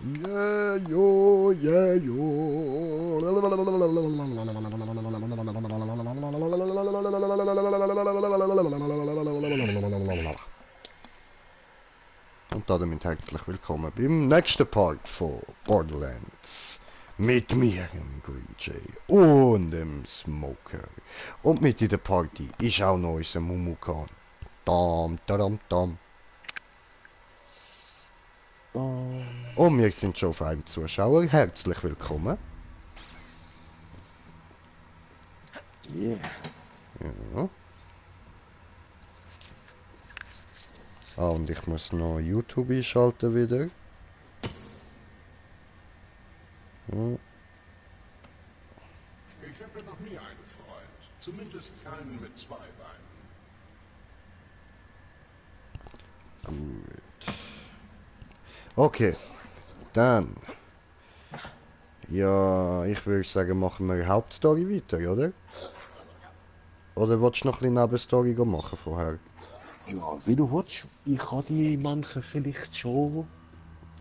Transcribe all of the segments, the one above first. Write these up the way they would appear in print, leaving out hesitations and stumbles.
Yeah, yo, yeah, yo. Und damit herzlich willkommen beim nächsten Part von Borderlands. Mit mir, dem Green Jay und dem Smoker. Und mit in der Party ist auch noch unser Mumukan. Dam, dam, dam. Und wir sind schon auf einem Zuschauer. Herzlich willkommen. Yeah. Ja. Ah, und ich muss noch YouTube einschalten wieder. Ja. Ich hatte noch nie einen Freund. Zumindest keinen mit zwei Beinen. Gut. Okay. Dann. Ja, ich würde sagen, machen wir Hauptstory weiter, oder? Oder willst du noch ein bisschen Nebenstory machen vorher? Ja, wie du willst. Ich habe die manchen vielleicht schon,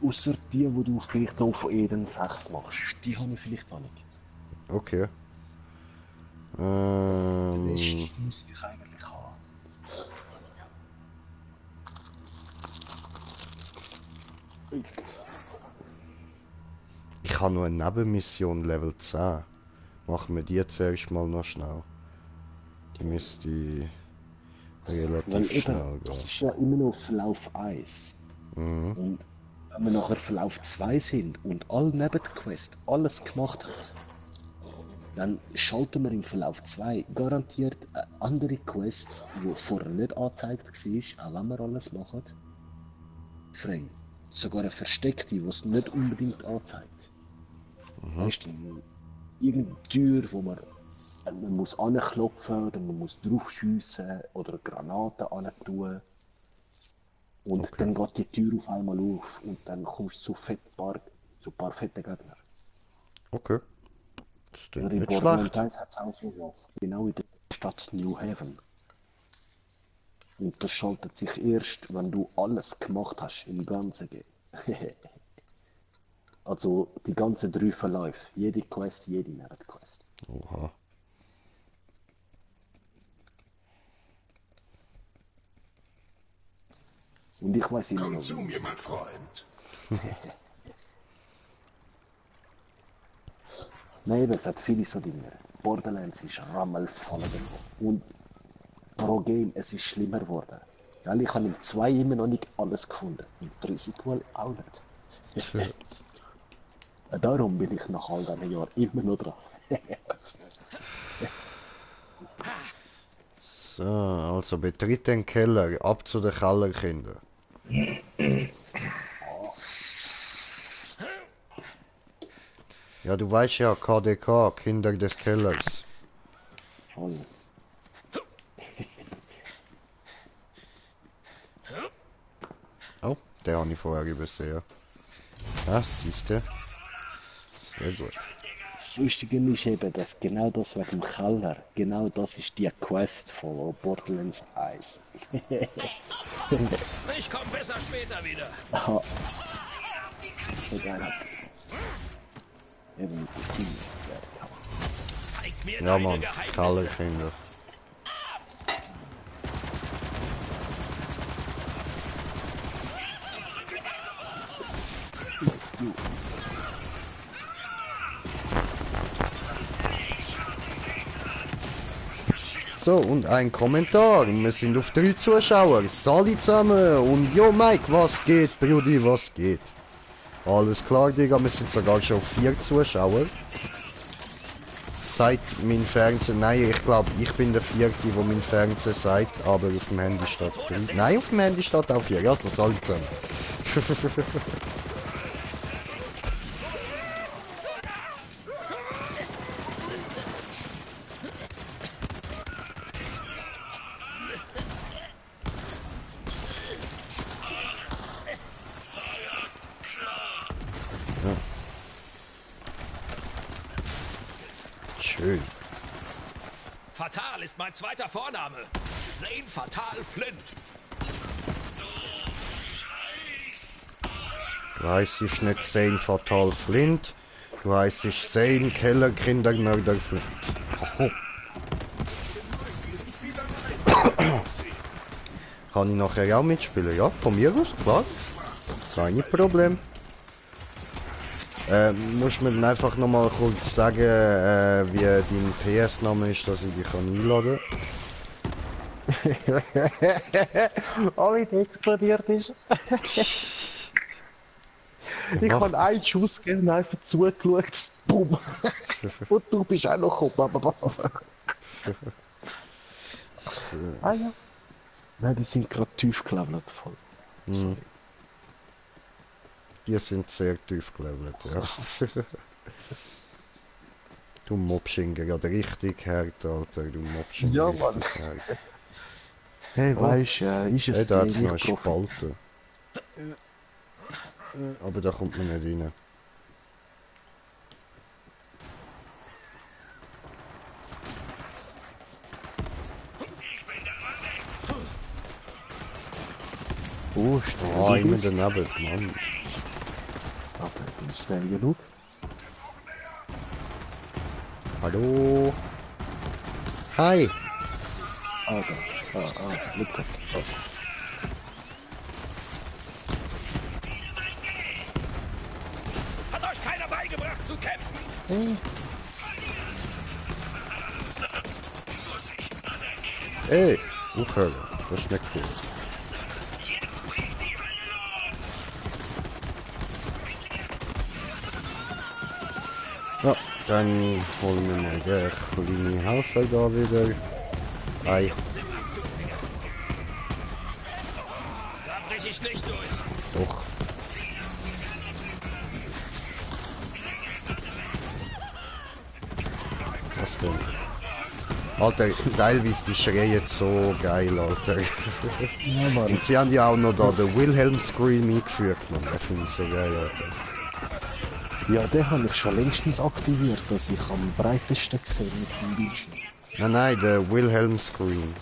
außer die, wo du vielleicht noch von Eden 6 machst. Die habe ich vielleicht noch nicht. Okay. Den Rest müsste ich eigentlich haben. Ich habe noch eine Nebenmission Level 10. Machen wir die zuerst mal noch schnell. Die müsste Weil relativ eben, schnell das gehen. ist ja immer noch Verlauf 1. Mhm. Und wenn wir nachher Verlauf 2 sind und alle Nebenquests alles gemacht haben, dann schalten wir im Verlauf 2 garantiert andere Quests, die vorher nicht angezeigt war, auch wenn wir alles machen, frei. Sogar eine versteckte, die es nicht unbedingt anzeigt. Weißt du, irgendeine Tür, wo man muss anklopfen oder man muss draufschiessen oder Granaten antun. Und Okay. dann geht die Tür auf einmal auf und dann kommst du zu ein paar fetten Gegnern. Okay. Das Oder klingt in nicht Borderlands schlecht. 1 hat es auch so was, genau in der Stadt New Haven. Und das schaltet sich erst, wenn du alles gemacht hast im ganzen Game. Also die ganzen 3 Verläufe, jede Quest, jede Nebenquest. Oha. Und ich weiß immer Komm noch, zu wie mir, mein Freund. Nein, eben, es hat viele so Dinge. Borderlands ist rammelvoll davon. Und pro Game, es ist schlimmer geworden. Weil ich habe im 2 immer noch nicht alles gefunden. Im 3 Sequel auch nicht. Darum bin ich nach all diesen Jahren immer noch dran. So, also betritt den Keller, ab zu den Kellerkindern. Ja, du weißt ja, KDK, Kinder des Kellers. Voll. Oh, den habe ich vorher übersehen. Ja, siehst du. Sehr gut. Das Lustige ist eben, dass genau das wegen dem Keller, genau das ist die Quest von Borderlands 1. Ich komm besser später wieder. Aha. So geil hat das. Eben mit den Teams. Zeig mir Ja, deine Mann, Geheimnisse. Kellerkinder. So, und ein Kommentar. Wir sind auf 3 Zuschauer. Salut zusammen. Und jo, Mike, was geht? Brudi, was geht? Alles klar, Digga. Wir sind sogar schon auf 4 Zuschauer. Seit mein Fernseher... Nein, ich glaube, ich bin der 4., wo mein Fernseher sagt. Aber auf dem Handy steht 3. Nein, auf dem Handy steht auch 4. Also, salut zusammen. Schön. Fatal ist mein zweiter Vorname. Zane Fatal Flint. Du heisst nicht Zane Fatal Flint. Du heisst Zane Keller Kindermörder Flint. Oh. Kann ich nachher auch mitspielen? Ja, von mir aus, klar. Kein Problem. Musst mir dann einfach nochmal kurz sagen, wie dein PS-Name ist, dass ich dich einladen kann. Oh, wie der explodiert ist. Ich habe einen Schuss gegeben, einfach zugeschaut, bumm. Und du bist auch noch gekommen. Ah ja. Nein, die sind gerade tief gelevelt voll. Sorry. Die sind sehr tief gelevelt, ja. Du mobst ihn gerade richtig hart, Alter. Du mobst ihn Ja, richtig Mann. hart. Hey, weißt du, ist es Hey, da hat es noch eine nicht Spalte. Aber da kommt man nicht rein. Oh, schnell. Ah, du immer bist. daneben, Mann. Aber bin schnell genug. Hallo? Hi! Ah, da. Look at. Hat euch keiner beigebracht zu kämpfen? Ey, aufhören. Das ist nicht cool. Ja, dann holen wir mal den kleinen Helfer da wieder. Ei, Da brech ich nicht durch. doch. Was denn? Alter, teilweise die schreien so geil, Alter. Ja, Mann. Und sie haben ja auch noch da den Wilhelm Scream eingefügt, man. Das finde ich so geil, Alter. Ja, den habe ich schon längstens aktiviert, dass ich am breitesten gesehen mit dem Bildschirm. Nein, der Wilhelm Scream.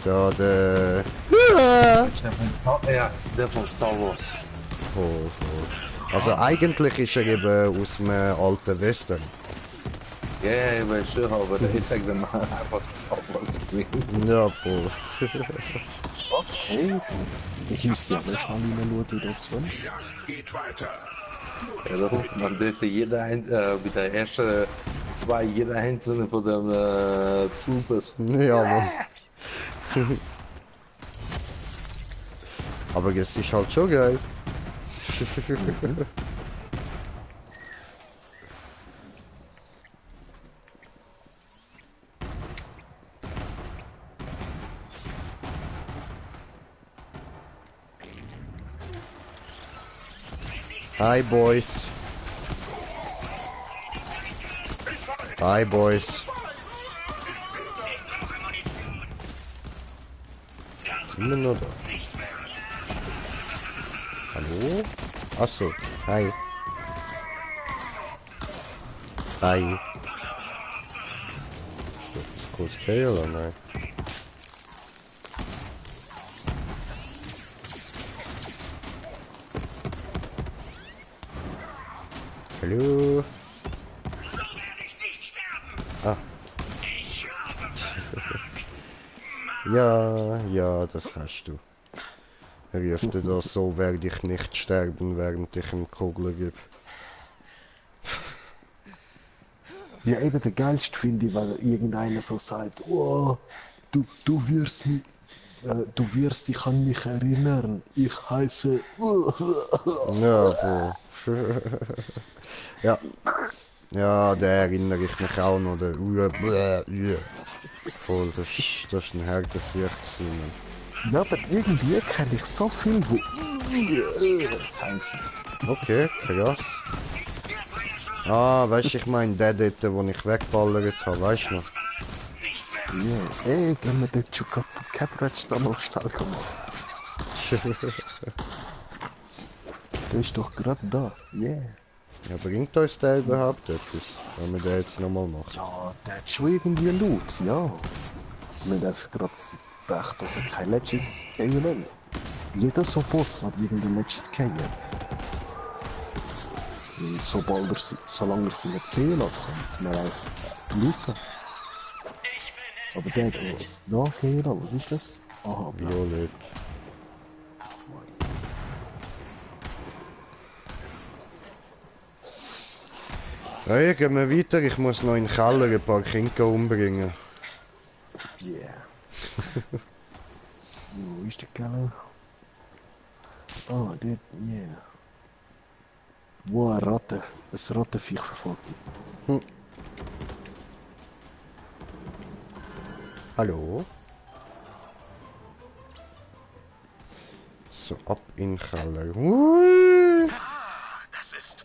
Ja, der... Ja, der von Star Wars. Voll. Also eigentlich ist er eben aus dem alten Western. Ja, ich weiß schon, aber ich sag dir mal einfach Star Wars Screen. Ja, voll. Okay. Ich müsste ja mal schnell hineinschauen, wie das war. Die Jagd geht weiter. Ja, da ruft man dort jeder mit der ersten zwei, jeder einzelne von den Troopers. Ja, Mann. Aber es ist halt schon geil. Hi, Boys. Hi, Boys. Immer nur da. Hallo? Achso, hi. Hi. Ist kurz okay oder nein? Hallo? Ah. Ja, das hast du. Rief dir das so, werde ich nicht sterben, während ich ihm Kugel gebe. Ja, eben der geilste finde ich, weil irgendeiner so sagt, oh, du wirst dich an mich erinnern. Ich heiße. Ja, voll. Ja. Ja, der erinnere ich mich auch noch. Der voll, das ist ein harter Sieg gewesen, Mann. Ja, aber irgendwie kenne ich so viel, wo heißen. Okay, krass. Ah, weißt du, ich meine der dort, wo ich wegballert habe, weißt du noch? Ja, ey, gehen wir dort schon Capratch da noch schnell kommen. Der ist doch gerade da, yeah. Ja, bringt uns der überhaupt etwas, wenn wir den jetzt nochmal machen? Ja, der hat schon irgendwie Loot, ja. Wir haben einfach gerade gedacht, dass er kein Legends gehen will. Jeder so Boss hat irgendwie Legend gehen. Und solange er sie nicht fehlen lässt, kann man auch looten. Aber der hat was nachher, was ist das? Aha, blau. Violett. Ja, hier gehen wir weiter. Ich muss noch in den Keller ein paar Kinder umbringen. Yeah. Wo ist der Keller? Ah, der, yeah. Wo ein Rattenviech verfolgt mich. Hallo? So, ab in den Keller. Hui. Das ist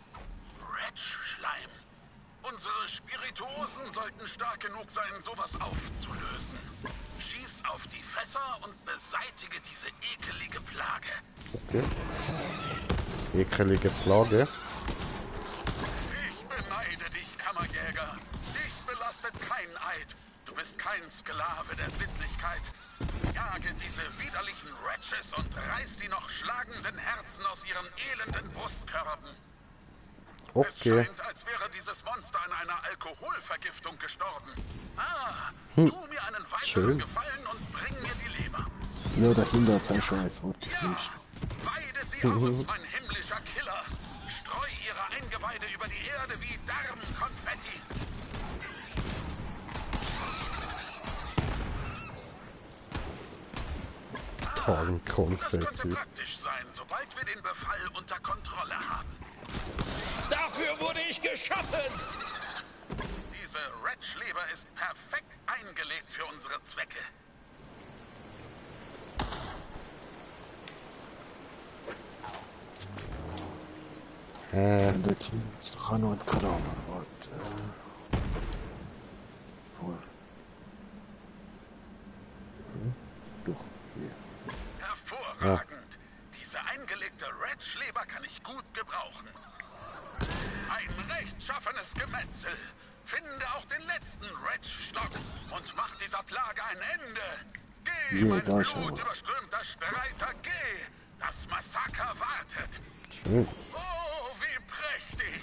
Ratch-Schleim. Unsere Spirituosen sollten stark genug sein, sowas aufzulösen. Schieß auf die Fässer und beseitige diese ekelige Plage. Okay. Ekelige Plage. Ich beneide dich, Kammerjäger. Dich belastet kein Eid. Du bist kein Sklave der Sittlichkeit. Jage diese widerlichen Ratches und reiß die noch schlagenden Herzen aus ihren elenden Brustkörben. Es Okay. scheint, als wäre dieses Monster an einer Alkoholvergiftung gestorben. Tu mir einen weiteren Schön. Gefallen und bring mir die Leber. Ja, dahinter hat es auch schon ein Wort. Ja, weide sie aus, mein himmlischer Killer. Streu ihre Eingeweide über die Erde wie Darmkonfetti. Das könnte Tarnkonfetti. praktisch sein, sobald wir den Befall unter Kontrolle haben. Dafür wurde ich geschaffen! Diese Ratch-Leber ist perfekt eingelegt für unsere Zwecke. Und da ist doch auch noch ein Kadaver. Warte. Vor. Doch, hier. Hervorragend. Diese eingelegte Ratch-Leber kann ich gut gebrauchen. Ein rechtschaffenes Gemetzel. Finde auch den letzten Ratch-Stock und mach dieser Plage ein Ende. Geh, Ja, mein da ist er. blutüberströmter Streiter, geh. Das Massaker wartet. Schön. Oh, wie prächtig!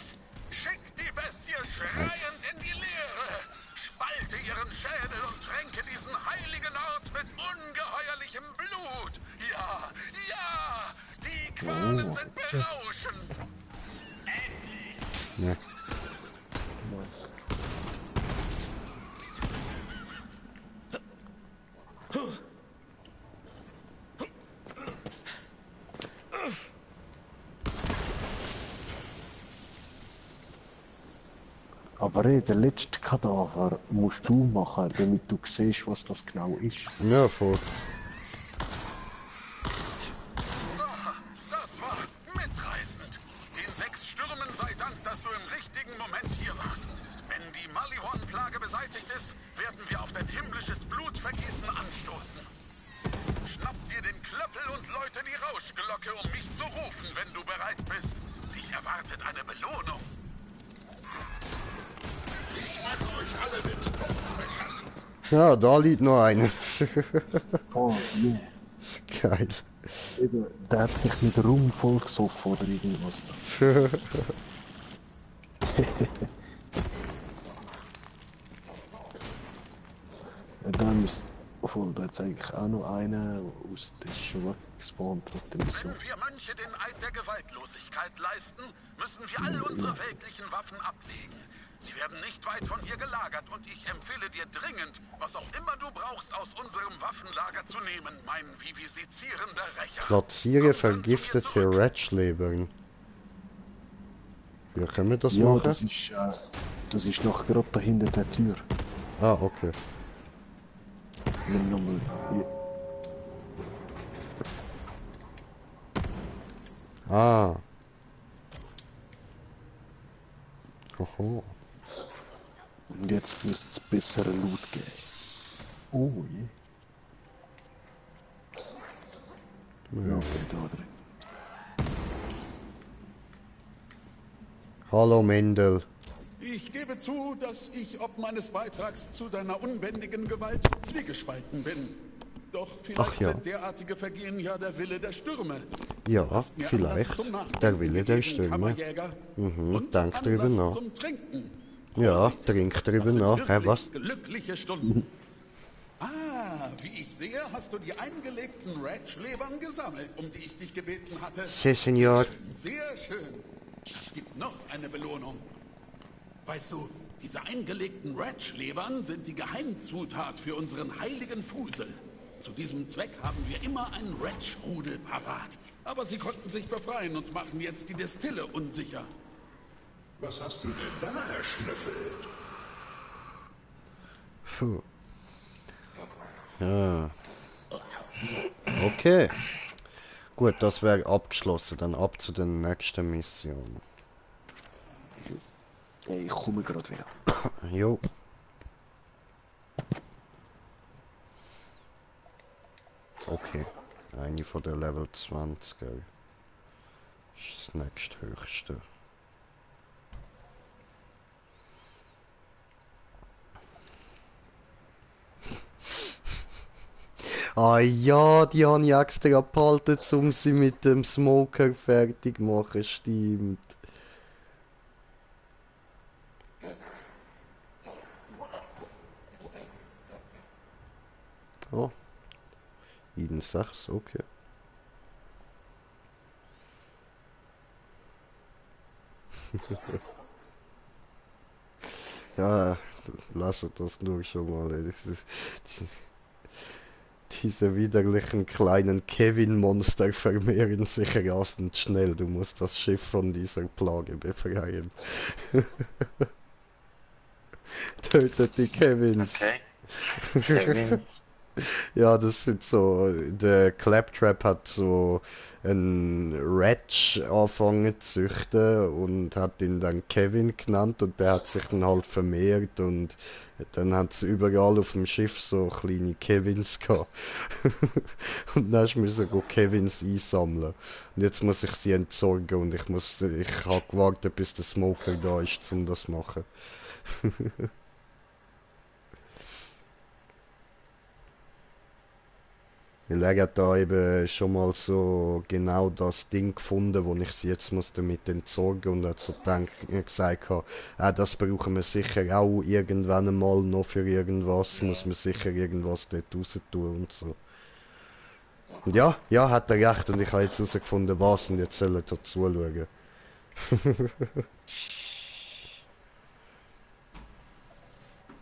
Schick die Bestie schreiend in die Leere! Spalte ihren Schädel und tränke diesen heiligen Ort mit ungeheuerlichem Blut! Ja, ja! Die Qualen sind berauschend! Ja. Aber den letzten Kadaver musst du machen, damit du siehst, was das genau ist. Ja, voll. Ah, das war mitreißend. Den 6 Stürmen sei Dank, dass du im richtigen Moment hier warst. Wenn die Maliwan-Plage beseitigt ist, werden wir auf dein himmlisches Blutvergießen anstoßen. Schnapp dir den Klöppel und läute die Rauschglocke, um mich zu rufen, wenn du bereit bist. Dich erwartet eine Belohnung. Ja, da liegt noch einer. Oh, yeah. Geil. Eben, der hat sich mit Rum vollgesoffen oder irgendwas. Dann ist voll, da hat eigentlich auch noch einer aus der ist schon weggespawnt mit der Mission. Wenn wir Mönche den Eid der Gewaltlosigkeit leisten, müssen wir all unsere weltlichen Waffen ablegen. Sie werden nicht weit von hier gelagert und ich empfehle dir dringend, was auch immer du brauchst, aus unserem Waffenlager zu nehmen, mein vivisizierender Rächer. Platziere Komm dann zu mir vergiftete zurück. Ratch-Lebern. Wie können wir das Ja, machen? das ist noch gerade da hinter der Tür. Ah, okay. Nimm nochmal. Ja. Ah. Oho. Und jetzt müsste es bessere Loot geben. Oh je. Ja, okay, da drin. Hallo Mendel. Ich gebe zu, dass ich ob meines Beitrags zu deiner unbändigen Gewalt zwiegespalten bin. Doch vielleicht Ach ja. sind derartige Vergehen ja der Wille der Stürme. Ja, Hast mir vielleicht. Anlass zum Nachdenken Der Wille der gegeben, Stimme. Kammerjäger. Und denk drüber Anlass nach. zum Trinken. Ja, Prosit. trink drüber Das sind nach. Hä, wirklich was? glückliche Stunden. Ah, wie ich sehe, hast du die eingelegten Ratch-Lebern gesammelt, um die ich dich gebeten hatte. Sí, Senor. Sehr schön. Es gibt noch eine Belohnung. Weißt du, diese eingelegten Ratch-Lebern sind die Geheimzutat für unseren heiligen Fusel. Zu diesem Zweck haben wir immer einen Ratch-Rudel parat. Aber sie konnten sich befreien und machen jetzt die Destille unsicher. Was hast du denn da erschnüffelt? Puh. Ja. Okay. Gut, das wäre abgeschlossen. Dann ab zu der nächsten Mission. Ich komme gerade wieder. Jo. Okay. Eine von der Level 20, gell. Ist das nächsthöchste. Ah ja, die habe ich extra behalten, um sie mit dem Smoker fertig zu machen, stimmt. Oh. Eden 6, okay. Ja, lasst das nur schon mal. Diese widerlichen kleinen Kevin-Monster vermehren sich rasend schnell. Du musst das Schiff von dieser Plage befreien. Tötet die Kevins. Okay. Kevin. Ja, das sind so. Der Claptrap hat so einen Ratch angefangen zu züchten und hat ihn dann Kevin genannt und der hat sich dann halt vermehrt und dann hat es überall auf dem Schiff so kleine Kevins gehabt. Und dann musste ich Kevins einsammeln. Und jetzt muss ich sie entsorgen und ich habe gewartet, bis der Smoker da ist, um das zu machen. Ich habe da eben schon mal so genau das Ding gefunden, wo ich sie jetzt muss damit entsorgen und hat so gesagt habe, das brauchen wir sicher auch irgendwann einmal noch für irgendwas, muss man sicher irgendwas dort raus tun und so. Und ja, hat er recht und ich habe jetzt herausgefunden, was und jetzt soll er da zuschauen.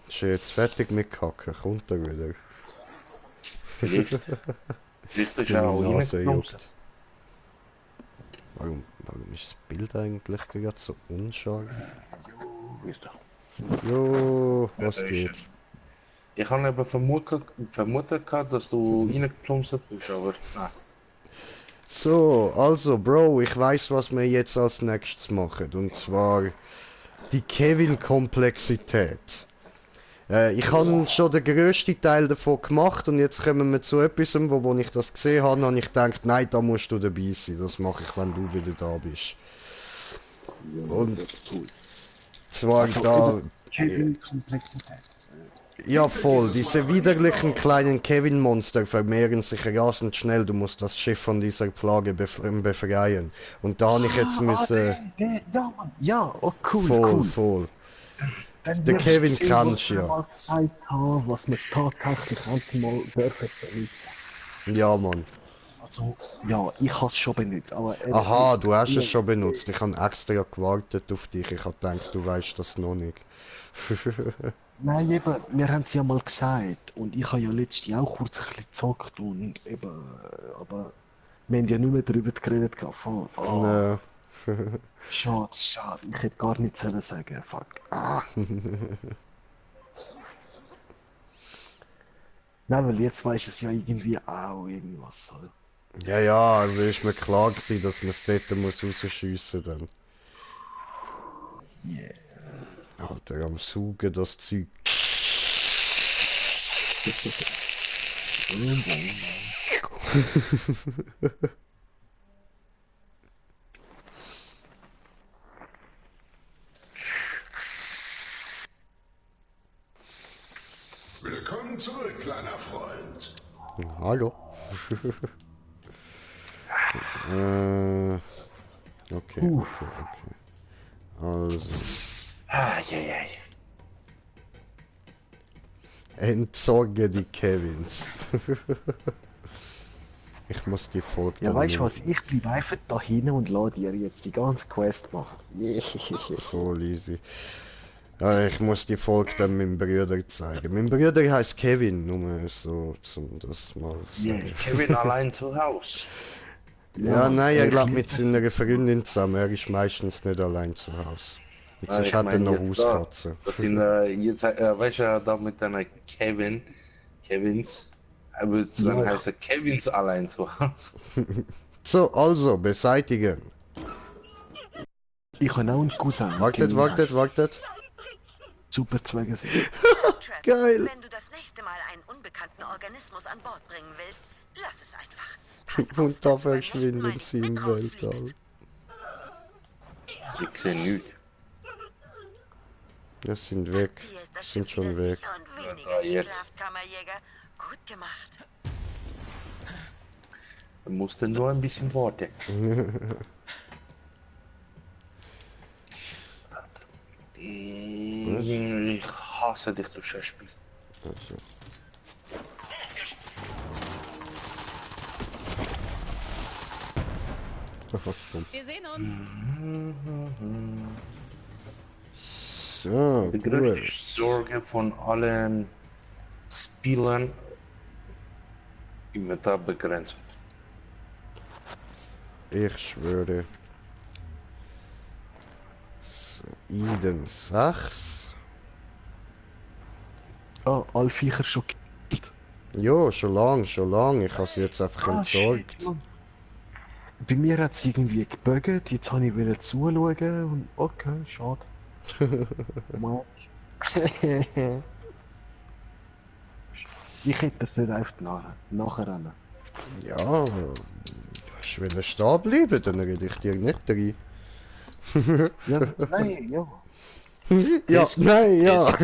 Ist er jetzt fertig mit Kacken? Kommt er wieder? Vielleicht. Vielleicht ist er auch Nase reingeplumpst. juckt. Warum ist das Bild eigentlich gerade so unscharf? Jo, was Da ist geht? er. Ich habe eben vermutet gehabt, dass du reingeplumpst bist, aber nein. So, also Bro, ich weiß, was wir jetzt als nächstes machen. Und zwar die Kevin-Komplexität. Ich habe schon den grössten Teil davon gemacht und jetzt kommen wir zu etwas, wo ich das gesehen habe, und ich gedacht, nein, da musst du dabei sein. Das mache ich, wenn du wieder da bist. Und zwar da... Kevin-Komplexität. Ja, voll. Diese widerlichen kleinen Kevin-Monster vermehren sich rasend schnell. Du musst das Schiff von dieser Plage befreien. Und da habe ich jetzt müssen... Ja, Mann. Ja, oh cool, Voll, cool. voll. Dann Der wirst Kevin du sehen, kannst was wir ja. mal gesagt haben, was wir tatsächlich einmal dürfen benutzen. Ja, Mann. Also, ja, ich habe es schon benutzt, aber... Aha, du hast es schon benutzt. Ich habe extra gewartet auf dich. Ich habe gedacht, du weißt das noch nicht. Nein, eben, wir haben es ja mal gesagt und ich habe ja letztes Jahr auch kurz ein bisschen gezockt und eben, aber wir haben ja nicht mehr darüber geredet gehabt. Voll. Oh, Ne. schade, schade, ich hätte gar nichts sollen sagen, fuck. Ah. Nein, weil jetzt weiß es ja irgendwie auch irgendwas so. Ja, also ist mir klar gewesen, dass man es dort muss rausschiessen dann. Yeah. Alter, am Saugen das Zeug. Willkommen zurück, kleiner Freund. Hallo. Okay. Also. Eieiei. Entsorge die Kevins. Ich muss die Folge Ja, dann weißt du was? nicht- Ich bleib einfach da hinten und lass dir jetzt die ganze Quest machen. Voll easy. Ja, ich muss die Folge dann meinem Bruder zeigen. Mein Bruder heißt Kevin, nur so zum das mal sagen. Kevin allein zu Haus. Ja, nein, er lebt lieb mit seiner Freundin zusammen. Er ist meistens nicht allein zu Hause. Und sonst Ich hat er mein noch jetzt da. Hauskatzen. Das sind jetzt, weißt du, da mit deiner Kevins, er wird dann Ja. heißen Kevins allein zu Hause. Also. So, beseitigen. Ich habe auch einen Cousin. Wartet, Kevin wartet, heißt. wartet. Super Zweige sind. Trap, Geil. wenn du das nächste Mal einen unbekannten Organismus an Bord bringen willst, lass es einfach. Pass auf, Und dass da du beim nächsten Mal verschwindet nicht sie im mit rausfliegst. Weltall. Ich sehe nichts. Das sind weg. Dir ist das Sind Schiff schon wieder weg. sicher und weniger Ja, jetzt. ekelhaft, Kammerjäger. Gut gemacht. Du musst nur ein bisschen warten. Ich hasse dich, du Scheißspiel. Also. Wir sehen uns. So, Die gut. größte Sorge von allen Spielern Inventarbegrenzung. Ich schwöre. So, Eden 6. Ah, alle Viecher schon gekillt. Ja, schon lang. Ich habe sie jetzt einfach entsorgt. shit, Mann. Bei mir hat es irgendwie gebuggt, jetzt habe ich wieder zuschauen und okay, schade. Mann. Ich hätte das nicht einfach nachrennen. Ja, ich will stehen bleiben, dann rede ich dir nicht rein. Ja, nein, ja. Ja, nein, ja.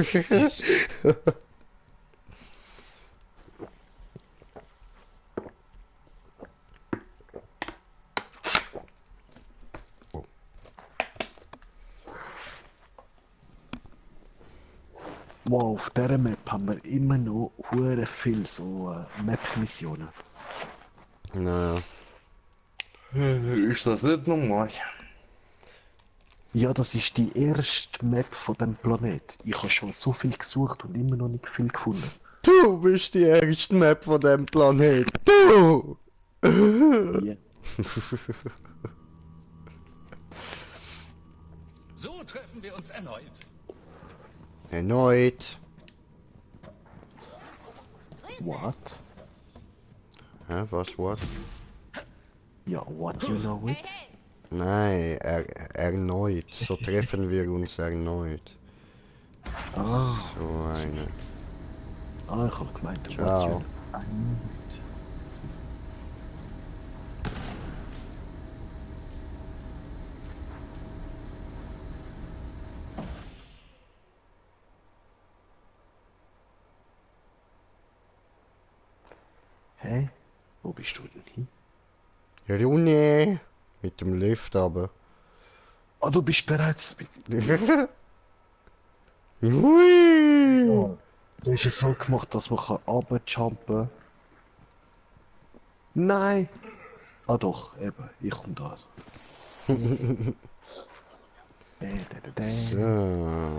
Wow, auf dieser Map haben wir immer noch hure viel so Map-Missionen. Naja. Ist das nicht normal? Ja, das ist die erste Map von dem Planet. Ich habe schon so viel gesucht und immer noch nicht viel gefunden. Du bist die erste Map von dem Planet. Du! Ja. So treffen wir uns erneut. Erneut. What? Hä, was? Ja, what you know it? Nein, erneut. So treffen wir uns erneut. Ah, So eine. ich habe gemeint, what Ciao. you know it. Hä? Wo bist du denn hin? Rune! Mit dem Lift aber. Ah, du bist bereits... Hui! Oh, du hast es so gemacht, dass man runterjumpen kann. Nein! Ah doch, eben, ich komme da. So,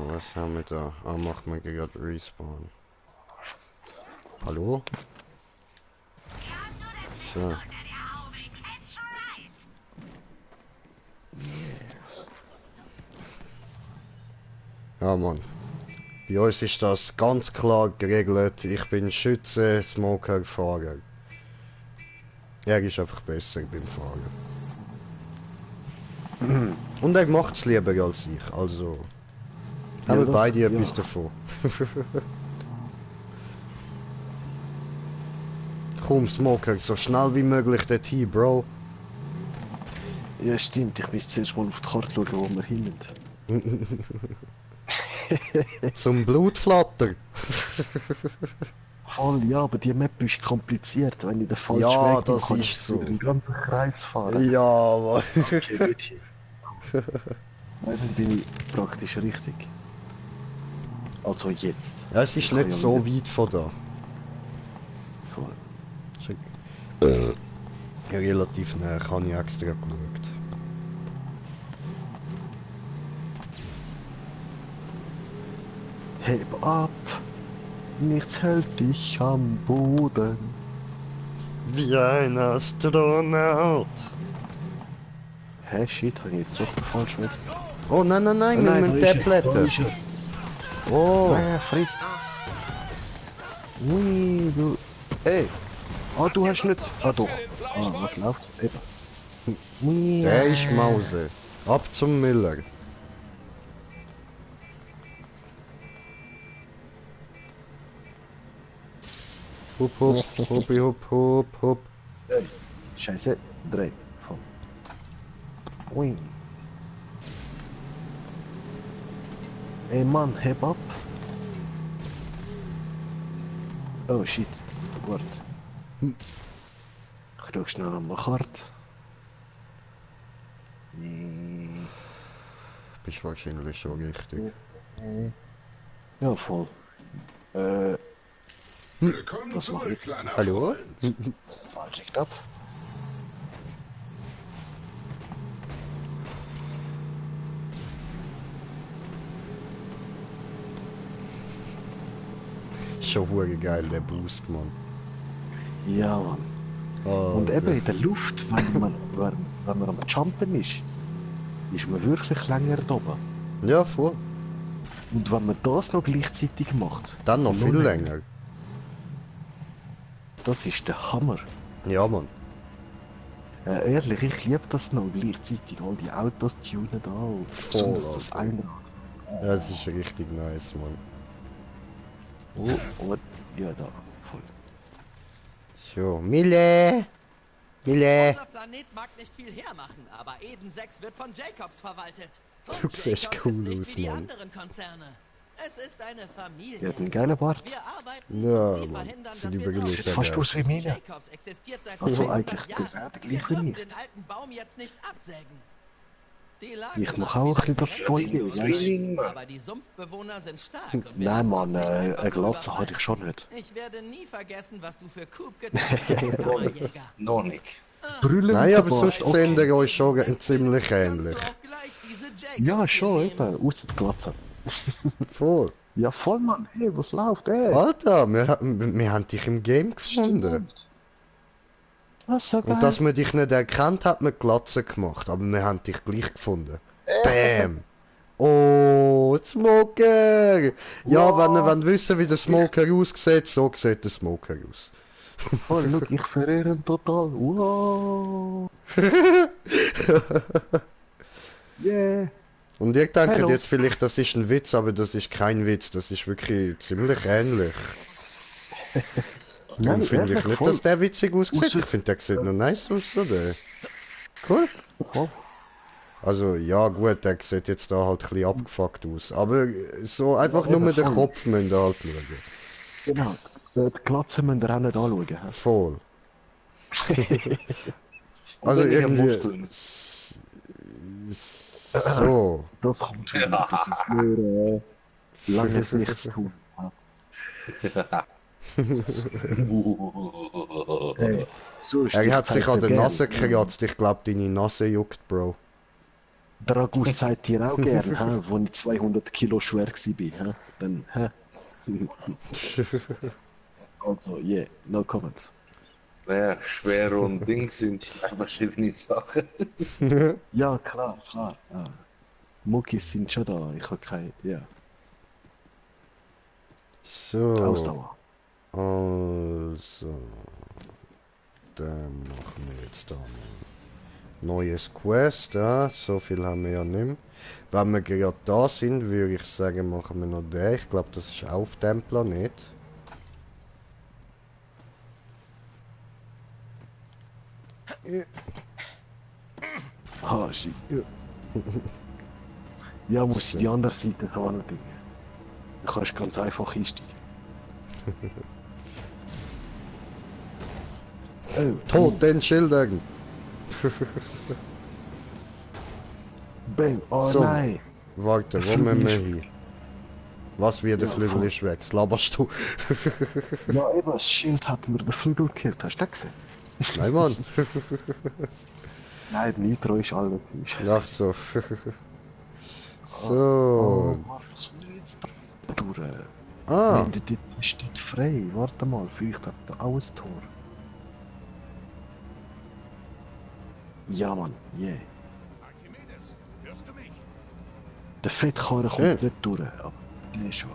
was haben wir da? Ah, macht mir gerade Respawn. Hallo? So. Ja, Mann. Bei uns ist das ganz klar geregelt. Ich bin Schütze, Smoker, Fahrer. Er ist einfach besser beim Fahren. Und er macht's lieber als ich, also... Ja, Haben wir das- beide ja. etwas davon. Komm, Smoker, so schnell wie möglich dorthin, Bro. Ja, stimmt, ich muss zuerst mal auf die Karte schauen, wo wir hin müssen. Zum Blutflatter. Voll, ja, aber die Map ist kompliziert. Wenn ich den falschen Ja, Weg nehme, das kann ist ich so. den ganzen Kreis fahren. Ja, aber... Okay, wirklich. Nein, dann bin ich praktisch richtig. Also jetzt. Ja, es ist Ich kann nicht ja so wieder- weit von da. Voll. Ja, relativ nah, habe ich extra geschaut. Heb ab, nichts hält dich am Boden. Wie ein Astronaut. Hä, shit, habe ich jetzt doch den falschen Weg? Oh nein, nein, nein, wir müssen da den ist er, da blättern. ist er. Oh, Friss das. Ui, du... Ey. Ah, du hast nicht... Ah, doch. Ah, was läuft? Eben. Ui, der ist Mause. Ab zum Müller. Hup, hup, huppi, hup, hup, hup. Ey. Scheiße, drei. Voll. Ui. Ey, Mann, heb ab. Oh, shit. Wart. Ich drück schnell an meine Karte. Bist wahrscheinlich schon richtig. Ja, voll. Willkommen Was mach zurück, ich? kleiner Hallo? Freund. Falsch ab. Schon hure geil, der Boost, Mann. Ja, Mann. Oh, Und eben in der Luft, wenn man am Jumpen ist man wirklich länger da oben. Ja, voll. Und wenn man das noch gleichzeitig macht, Dann noch viel länger. das ist der Hammer. Ja, Mann. Ehrlich, ich liebe das noch gleichzeitig, all die Autos tunen da und Voll, besonders das Alter. Einrad. Ja, das ist richtig nice, Mann. Oh, ja da, voll. So, Mille! Mille! Unser Planet mag nicht viel hermachen, aber Eden 6 wird von Jacobs verwaltet. Du siehst echt cool ist nicht aus, wie die Mann. anderen Konzerne. Es ist eine Familie. Er hat einen geilen Bart. Wir arbeiten Ja, und sie Mann. verhindern, Sieht dass wir überlegt Sieht fast aus wie meine. Jacobs existiert seit Also 200 eigentlich Jahren. genau der Wir gleiche wie dürfen ich. den alten Baum jetzt nicht absägen. Die Lage Ich mag mache auch ein bisschen das vielleicht Zeug, direkt ja. sein, aber die Sumpfbewohner sind stark und wir Nein, lassen Mann, uns nicht einfach eine so Glatze überfallen. hatte ich schon nicht. Ich werde nie vergessen, was du für Coop getan hast, Kammerjäger. Noch nicht. Brüllen Nein, mit aber dem sonst Bart, sehen okay. die euch schon ziemlich ähnlich. Ja, schon, eben, außer die Glatze. Voll. Ja, voll, Mann, hey, was läuft, ey? Alter, wir haben dich im Game gefunden. Was, so geil. Und dass man dich nicht erkannt hat, mit Glatze gemacht. Aber wir haben dich gleich gefunden. Bam! Oh, Smoker! Ja, wenn ihr wissen, wie der Smoker aussieht, so sieht der Smoker aus. Voll, look, ich verehre ihn total. Wow. Yeah. Und ihr denkt Hallo. jetzt vielleicht, das ist ein Witz, aber das ist kein Witz, das ist wirklich ziemlich ähnlich. Darum finde ich ehrlich, nicht, voll. dass der witzig aussieht. Ich finde, der sieht noch nice aus, oder? Cool. Voll. Also, ja gut, der sieht jetzt da halt ein bisschen abgefuckt aus. Aber so einfach nur mit dem voll. Kopf müsst ihr halt schauen. Genau. Die Glatze müsst ihr auch nicht anschauen. hä? Voll. Also weniger irgendwie... Muskeln. So. Das kommt schon. Das ist nur langes Nichtstun. Hey, so ist Er hat sich an der Nase gern. gekratzt. Ich glaube, deine Nase juckt, Bro. Dragus sagt dir auch gern, hä, wo ich 200 Kilo schwer war. Hä? Dann, hä? Also, yeah, no comments. Naja, schwer und Ding sind zwei verschiedene Sachen. Ja, klar, klar. Ja. Muckis sind schon da, ich habe keine, ja, So. Ausdauer. Also. Dann machen wir jetzt da mal neues Quest, ja. So viel haben wir ja nicht mehr. Wenn wir gerade da sind, würde ich sagen, machen wir noch den. Ich glaube, das ist auf dem Planet. Ah, shit. Ja, ja muss ich die andere Seite so anlegen. Du kannst ganz einfach einsteigen. Tot den Schildern! Bang, oh So. nein! Warte, wo Flügel müssen wir ist hin? Was wie der Ja, Flügel voll. ist weg? Das laberst du? Ja, eben, das Schild hat mir den Flügel gekillt, hast du das gesehen? Nein, Mann. Nein, Nitro ist alles. Ach so. So. Oh, warte, ich kann jetzt da durch. Ah. Wenn dort steht frei, warte mal, vielleicht hat da auch ein Tor. Ja, Mann, yeah. Archimedes, hörst du mich? Der Fettkarren Schön. kommt nicht durch, aber der schon.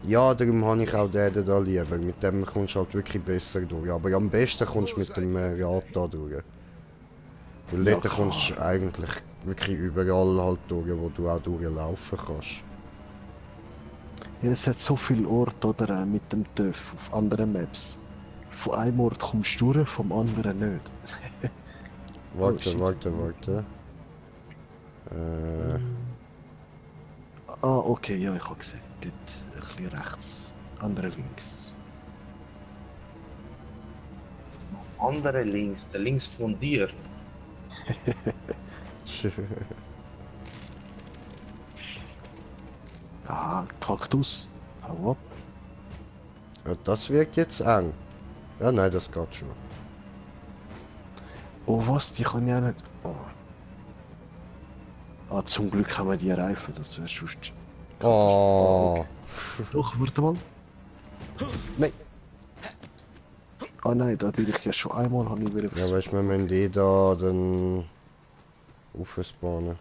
Ja, darum habe ich auch den da lieber. Mit dem kommst du halt wirklich besser durch. Aber am besten kommst du mit dem Rad da durch. Weil Ja, dort kommst du klar. eigentlich wirklich überall halt durch, wo du auch durchlaufen kannst. Ja, es hat so viele Orte, oder, mit dem TÜV auf anderen Maps. Von einem Ort kommst du durch, vom anderen nicht. Warte, shit. warte. Ah, okay, ja, ich habe gesehen. Dort ein bisschen rechts, andere links. Andere links, der links von dir. Ah, Kaktus. Hau ab. Ja, das wirkt jetzt eng. Ja, nein, das geht schon. Oh, was? Die kann ich auch nicht. Oh. Ah, zum Glück haben wir die Reifen, das wäre sonst. Oh. Doch, warte mal. Nein. Ah nein, da bin ich ja schon einmal, habe ich wieder Ja, weißt du, wir müssen die da dann aufspawnen.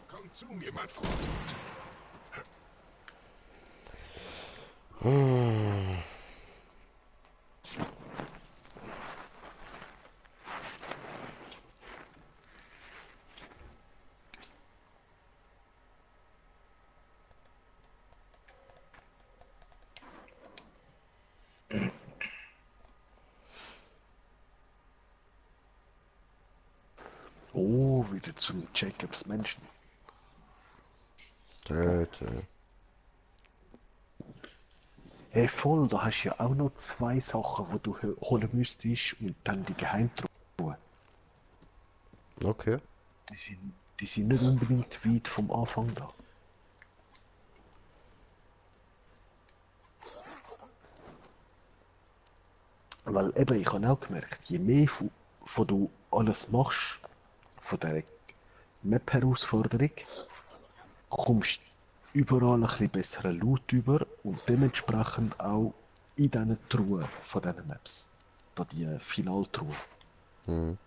Komm zu mir, mein Freund. Oh, wieder zum Jacobs Menschen. Töten. Hey, voll, da hast du ja auch noch zwei Sachen, die du holen müsstest und dann die Geheimtruhe. Okay. Die sind nicht unbedingt weit vom Anfang da. Weil eben, ich habe auch gemerkt, je mehr von du alles machst, von dieser Map-Herausforderung, kommst überall ein bisschen besseren Loot über und dementsprechend auch in diesen Truhen von diesen Maps. Da die Finaltruhe. Hm.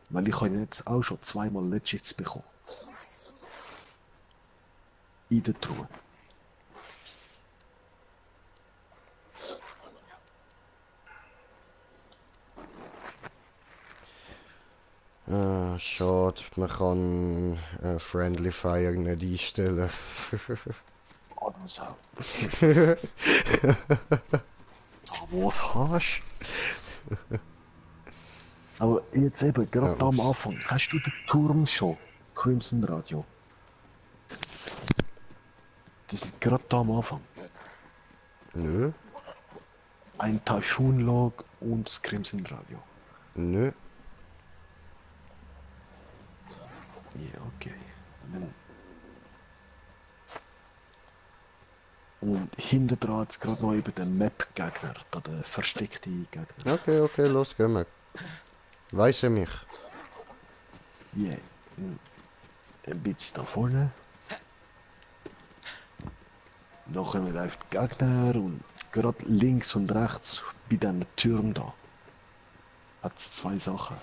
Weil ich habe jetzt auch schon zweimal Legits bekommen. In der Truhe. Ah, schade, man kann Friendly Fire nicht einstellen. Oh, du Sau. Was hast du? Aber jetzt eben, gerade Ja, am Anfang, hast du den Turm schon? Crimson Radio. Die sind gerade da am Anfang. Nö, Ein Typhoon-Log und das Crimson Radio. nö. Ja, okay. Und hinten dran jetzt gerade noch eben den Map-Gegner, da der versteckte Gegner. Okay, okay, los, gehen wir. Weise mich. Yeah. Ein bisschen da vorne. Da kommen einfach die Gegner und gerade links und rechts bei diesen Türmen da hat es zwei Sachen.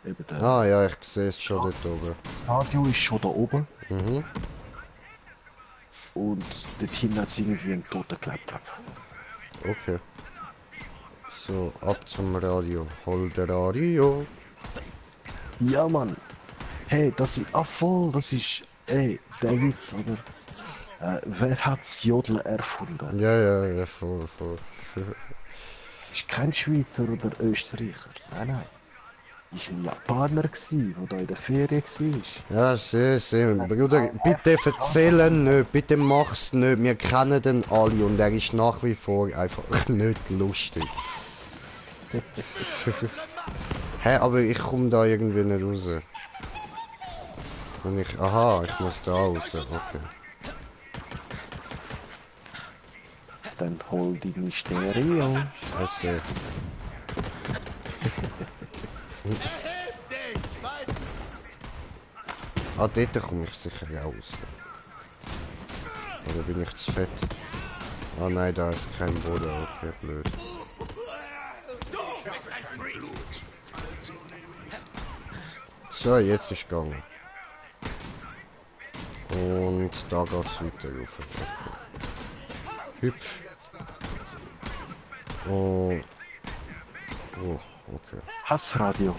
Eben der Ah ja, ich sehe es schon dort oben. Das Radio ist schon da oben Mhm. und dort hinten hat es irgendwie einen Totenklepper. Okay. So, ab zum Radio. Hol der Radio. Ja, Mann. Hey, das ist... Ah, voll, das ist... Ey, der Witz, oder? Wer hat's Jodeln erfunden? Ja, voll. Ist kein Schweizer oder Österreicher. Nein, nein. Ist ein Japaner gsi, der da in der Ferien war. Ja, sehr. Bruder, bitte erzählen nicht, bitte mach's nicht. Wir kennen den alle und er ist nach wie vor einfach nicht lustig. Hä, aber ich komme da irgendwie nicht raus. Aha, ich muss da raus, okay. Dann hol die Mysterio. Scheiße. Ah, dort komme ich sicher raus. Oder bin ich zu fett? Ah nein, da ist kein Boden, okay, blöd. So, jetzt ist gegangen. Und da geht's weiter rauf. Okay. Hüpf. Oh. Oh, okay. Hassradio.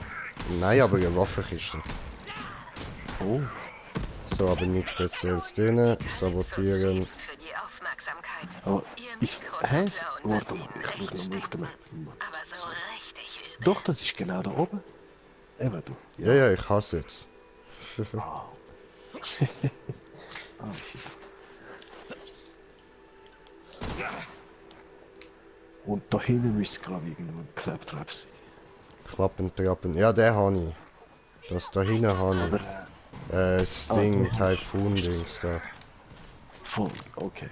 Nein, aber eine Waffenkiste. Oh. So, aber nichts Spezielles drin. Sabotieren. Für die Aufmerksamkeit. Oh, Ihr ist... Mikro Hä? zu klauen Warte wird mal, ich ihnen muss noch echt auf dem... aber so richtig übel. Doch, das ist genau da oben. Eben du. Ja, ich hasse jetzt. Ah, shit. Und da hinten müsste glaube ich irgendwo ein Klapptrap sein. Klappen. Ja, den habe ich. Das da hinten habe Aber, ich. Das Ding, Typhoon-Dings da. voll, okay.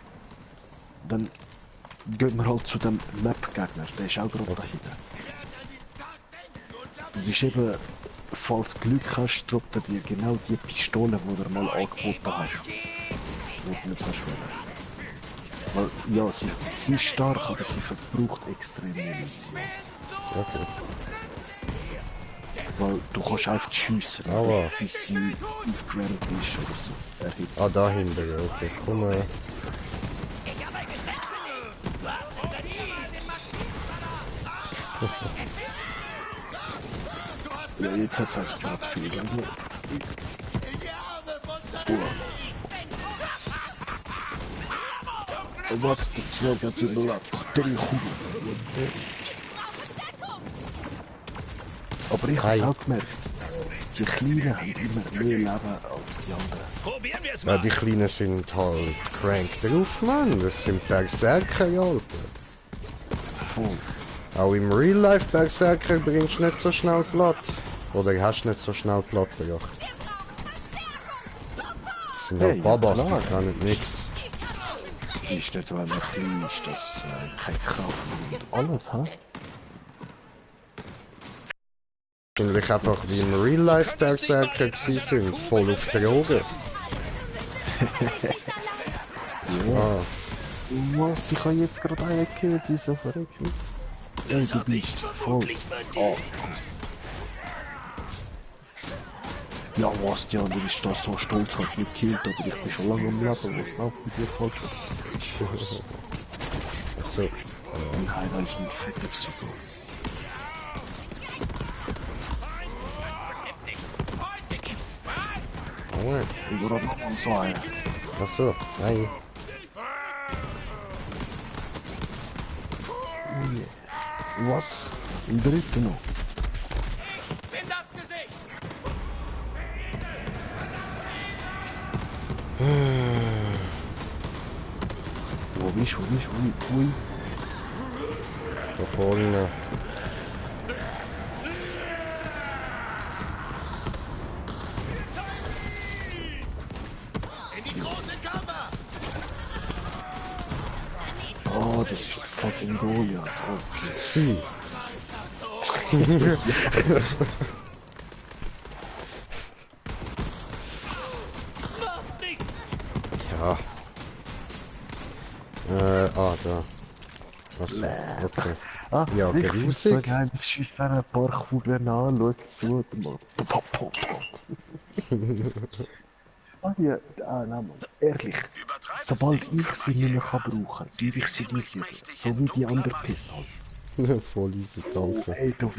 Dann gehen wir halt zu dem Map-Gegner, der ist auch gerade da hinten. Das ist eben, falls du Glück hast, droppt er dir genau die Pistole, die du mal angeboten hast. Wo du nicht hast wollen. Weil, ja, sie ist stark, aber sie verbraucht extrem Munition. Okay. Weil du kannst einfach schiessen, Aua. bis sie aufgewärmt ist oder so. Erhitzt. Ah, da hinten, ja, okay. Komm, Ja, jetzt hat's einfach gerade viel gegeben. Und was? Der Zwerg hat's überlebt. Der Kuh. Aber ich hab's auch gemerkt. Die Kleinen haben immer mehr Leben als die anderen. ja, die Kleinen sind halt crank drauf, Mann. Das sind Berserker, Alter. Voll. Auch im Real Life Berserker bringst du nicht so schnell platt. Oder hast nicht so schnell platt gebracht. Das sind Hey, halt Babas, klar. die können nix. Ist nicht, weil man klein ist, das keine Kraft und alles, ha? Wahrscheinlich einfach wie im Real Life Berserker gewesen sind. Voll auf Drogen. Ja. Was? Ich habe jetzt gerade einen gekillt, wieso verreckt? Ey, du bist voll. Oh. Ja, was, die andere ist da so stolz, hat mich gekillt, aber ich bin schon lange am Leben. Was läuft mit dir falsch? So. Nein, da ist ein fetter Psycho. Oh, Und gerade noch mal so einen. achso, nein. Was? Im dritten noch? Wo bist du? Ui. Da vorne. Oh, das ist fucking Goliath. Okay. Sie. Ja. Da. Achso, okay. Ah, Ja, ich find's so grusig. geil, ich schieße ein paar Kugeln an, schau zu und macht pop, pop, pop. Ah, ja, nein, Mann, ehrlich, sobald ich sie nicht mehr kann brauchen, würde ich sie durchführen, so wie die andere Pistole. Voll easy, Oh, danke. ey, du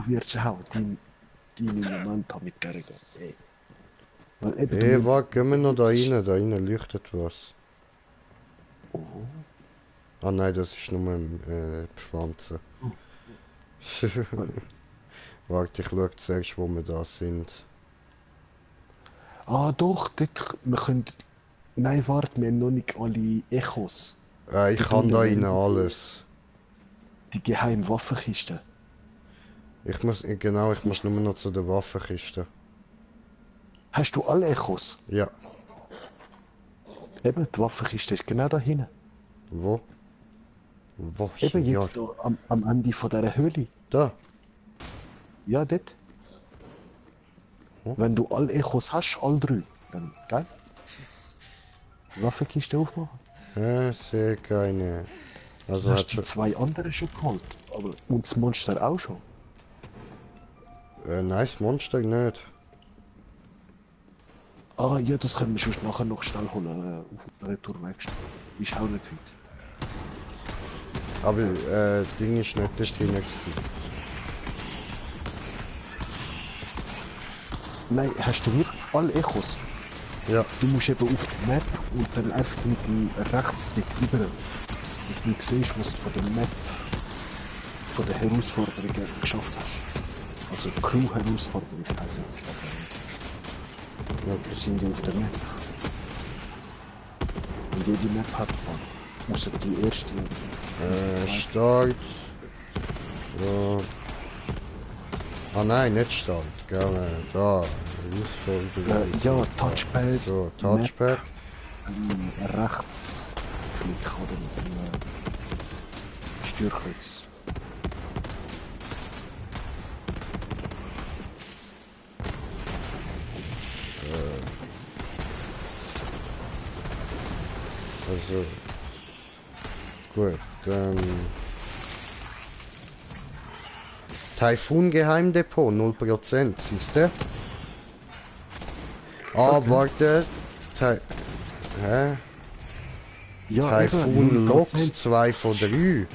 wirst auch deinen Moment haben mit der Regel, ey. Weil eben, Ey, warte, gehen wir noch da rein leuchtet was. Oh, Ah nein, das ist nur ein Schwanzen. Warte, ich schau zuerst, wo wir da sind. Ah doch, dort, wir können... Nein, warte, wir haben noch nicht alle Echos. Ich kann da rein alles. Die geheime Waffenkiste. Ich muss nur noch zu der Waffenkiste. Hast du alle Echos? Ja. Eben, die Waffenkiste ist genau da hinten. Wo? Wo? Eben Ja. jetzt da, am Ende von dieser Höhle. Da. Ja, dort. Wenn du alle Echos hast, alle 3, dann geil. Waffenkiste aufmachen. Ja, sehe keine. Also Hast hat die schon... 2 anderen schon geholt. Aber, und das Monster auch schon. Nein, das Monster nicht. Ah ja, das können wir sonst nachher noch schnell holen. Auf der Retourwerkstatt. Ist auch nicht weit. Aber Ding ist nicht dort hinein gewesen. Nein, hast du wirklich alle Echos? Ja. Du musst eben auf die Map und dann einfach mit dem Rechtsstick über. Und du siehst, was du von der Map, von den Herausforderungen geschafft hast. Also Crew-Herausforderungen heisst es. Ja, wir sind ja auf der Map. Und jede Map hat man. Außer die erste. Start. So. Ah nein, nicht Start. Gerne. Da. Ja, Touchpad. So, Touchpad. Rechtsklick oder mit dem Steuerkreuz. Also. Gut, dann. Taifun Geheimdepot, 0%, siehst du? Ah, Okay. warte. Hä? Ja, Taifun eben, Loks 0%. 2 von 3.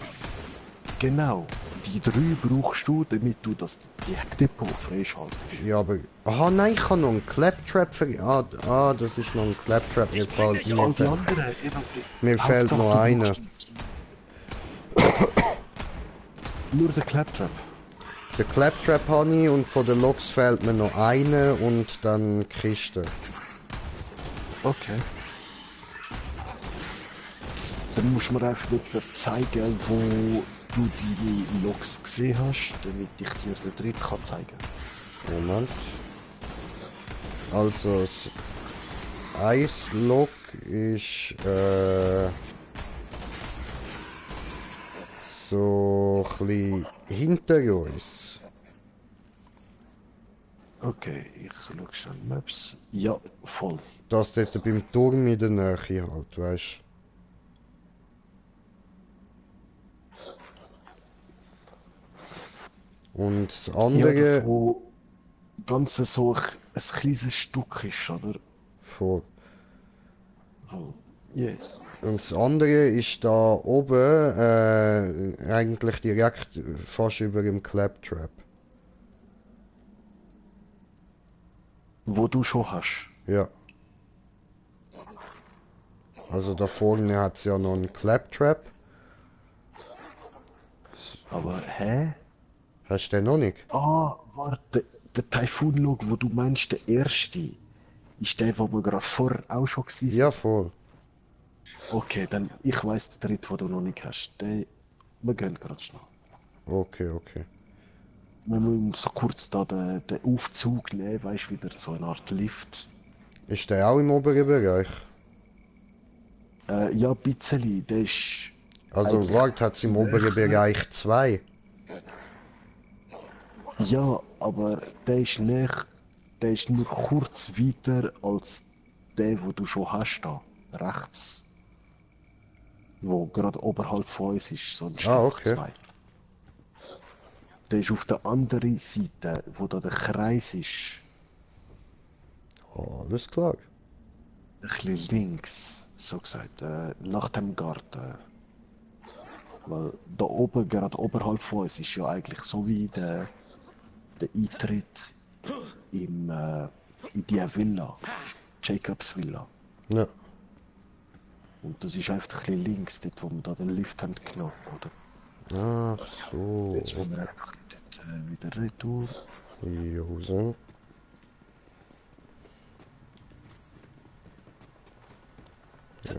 Genau. Die 3 brauchst du, damit du das Depot freischaltest. Ja, aber... Aha, nein, ich habe noch einen Claptrap für... das ist noch ein Claptrap. Mir fehlt, All die anderen, eben, mir fehlt Hauptsache, noch du einer. brauchst nur der Claptrap. Der Claptrap habe ich und von den Loks fehlt mir noch einer und dann die Kiste. Okay. Dann musst du mir einfach nicht zeigen, wo du deine Logs gesehen hast, damit ich dir den dritten kann zeigen. Moment. Also, das Eislog ist so ein bisschen hinter uns. Okay, ich schau schnell Maps. Ja, voll. Das dort beim Turm in der Nähe halt, weißt du. Und das Ja, andere... das wo ganz so ein kleines Stück ist, oder? Vor. Oh, yeah. Und das andere ist da oben, eigentlich direkt fast über dem Claptrap. Wo du schon hast. Ja. Also da vorne hat es ja noch einen Claptrap. Aber, hä? Hast du den noch nicht? Ah, warte, der Typhoon-Log, wo du meinst, der erste, ist der, wo wir gerade vorher auch schon gewesen sind? Ja, voll. Okay, dann, ich weiss den dritten, den du noch nicht hast. Wir gehen gerade schnell. Okay, okay. Wir müssen so kurz da den Aufzug nehmen, weißt du, wieder so eine Art Lift. Ist der auch im oberen Bereich? Ja, ein bisschen, der ist... Also eigentlich warte, hat es im oberen Bereich 2? Ja, aber der ist nicht... Der ist nur kurz weiter als der, wo du schon hast da. Rechts. Wo gerade oberhalb von uns ist, so ein Stock okay. 2. Der ist auf der anderen Seite, wo da der Kreis ist. Alles klar. Ein bisschen links, so gesagt, nach dem Garten. Weil da oben, gerade oberhalb von uns, ist ja eigentlich so wie der Eintritt in die Villa. Jacobs Villa. Ja. Und das ist einfach ein bisschen links, dort wo wir da den Lift haben genommen, oder? Ach so. Jetzt wollen wir einfach ein bisschen wieder retour. Jose. Ja.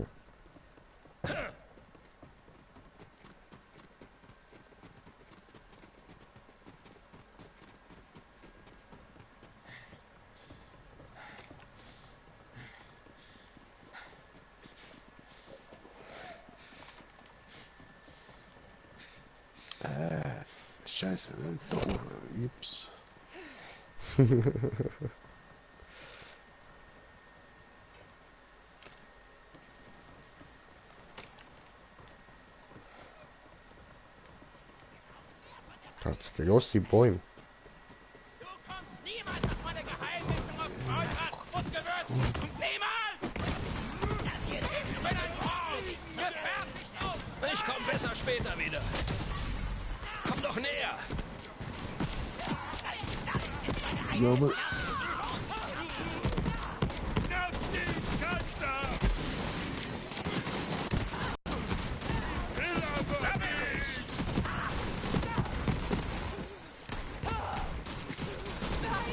Scheiße, da ups. Tatsächlich, los die Bäume. Du kommst niemals auf meine Geheimmischung aus Kräutern und Gewürzen. Niemals! Ich bin ein Profi. Gefertigt auf. Ich komm besser später wieder. Komm doch näher. Ja, aber